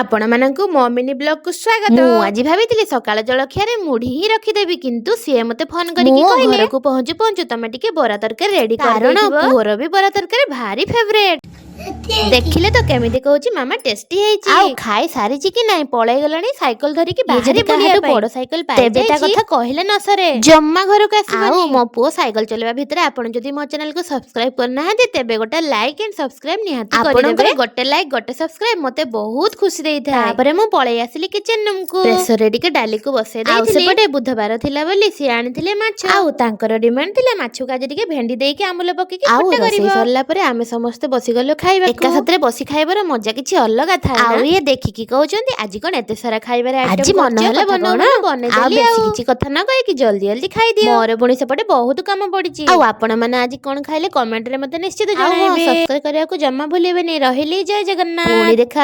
ଆପଣମାନଙ୍କୁ ମୋ ମିନି ବ୍ଲଗକୁ ସ୍ୱାଗତ। ମୁଁ ଆଜି ଭାବିଥିଲି ସକାଳ ଜଳଖିଆରେ ମୁଢି ହିଁ ରଖିଦେବି, କିନ୍ତୁ ସିଏ ମତେ ଫୋନ କରିକି ମୁଁ କହିଲେ ଘରକୁ ପହଞ୍ଚୁ ପହଞ୍ଚୁ ତମେ ଟିକେ ବରା ତରକାରୀ ରେଡି, କାରଣ କରିଦେଇଥିବ। ପୁଅର ବି ବରା ତରକାରୀ ଭାରି ଫେଭରେଟ। ଦେଖିଲେ ତ କେମିତି କହୁଛି, ମାମା ଟେଷ୍ଟି ହେଇଛି। ଆଉ ଖାଇ ସାରିଛି କି ନାଇଁ, ପଳେଇ ଗଲାଣି ସାଇକେଲ ଧରିକି ବାହାରେ ବୁଲିବା ପାଇଁ। ବଡ ସାଇକେଲ ତେବେ ତା କଥା କହିଲେ ନ ସରେ, ଜମା ଘରକୁ ଆସିବ। ଆଉ ମୋ ପୁଅ ସାଇକେଲ ଚଲେଇବା ଭିତରେ ଆପଣ ଯଦି ମୋ ଚ୍ୟାନେଲକୁ ସବସ୍କ୍ରାଇବ କରିନାହାନ୍ତି, ତେବେ ଗୋଟେ ଲାଇକ୍ ଆଣ୍ଡ ସବସ୍କ୍ରାଇବ ନିହାତି ଆପଣଙ୍କର କରିଦେବେ। ଗୋଟେ ଲାଇକ୍, ଗୋଟେ ସବସ୍କ୍ରାଇବ ମତେ ବହୁତ ଖୁସି ଦେଇଥାଏ। ତାପରେ ମୁଁ ପଳେଇ ଆସିଲି କିଚେନ ରୁମକୁ। ପ୍ରେସରରେ ଟିକେ ଡାଲିକୁ ବସେଇ ଆଉ ଦେଇଥିଲି। ସେପଟେ ବୁଧବାର ଥିଲା ବୋଲି ସିଏ ଆଣିଥିଲେ ମାଛ। ଆଉ ତାଙ୍କର ଡିମାଣ୍ଡ ଥିଲା ମାଛକୁ ଆଜି ଟିକେ ଭେଣ୍ଡି ଦେଇକି ଆମ୍ବୁଲ ପକେଇକି ଆଉ ଖଟା ରୋଷେଇ କରିବ। ସରିଲା ପରେ ଆମେ ସମସ୍ତେ ବସିଗଲୁ ଖାଇବାକୁ। ଏକା ସାଥିରେ ବସି ଖାଇବାର ମଜା କିଛି ଅଲଗା ଥାଏ। ଆଉ ଇଏ ଦେଖିକି କହୁଛନ୍ତି, ଆଜି କଣ ଏତେ ସାରା ଖାଇବାରେ ଆଜି ମନ ହେଲା ବନଉ ବନଉ ଆଉ ବନେଇଦେଲି। ବେଶୀ ଆଉ କିଛି କଥା ନ କହିକି ଜଲ୍ଦି ଜଲ୍ଦି ଖାଇଦିଅ, ମୋର ପୁଣି ସେପଟେ ବହୁତ କାମ ପଡିଛି। ଆଉ ଆପଣ ମାନେ ଆଜି କଣ ଖାଇଲେ, କମେଣ୍ଟରେ ମତେ ନିଶ୍ଚିତ ଆଉ ହଁ, ଜଣାଇବେ। ସବସ୍କ୍ରାଇବ କରିବାକୁ ଜମା ଭୁଲିବେନି। ରହିଲି, ଜୟ ଜଗନ୍ନାଥ। ପୁଣି ଦେଖା।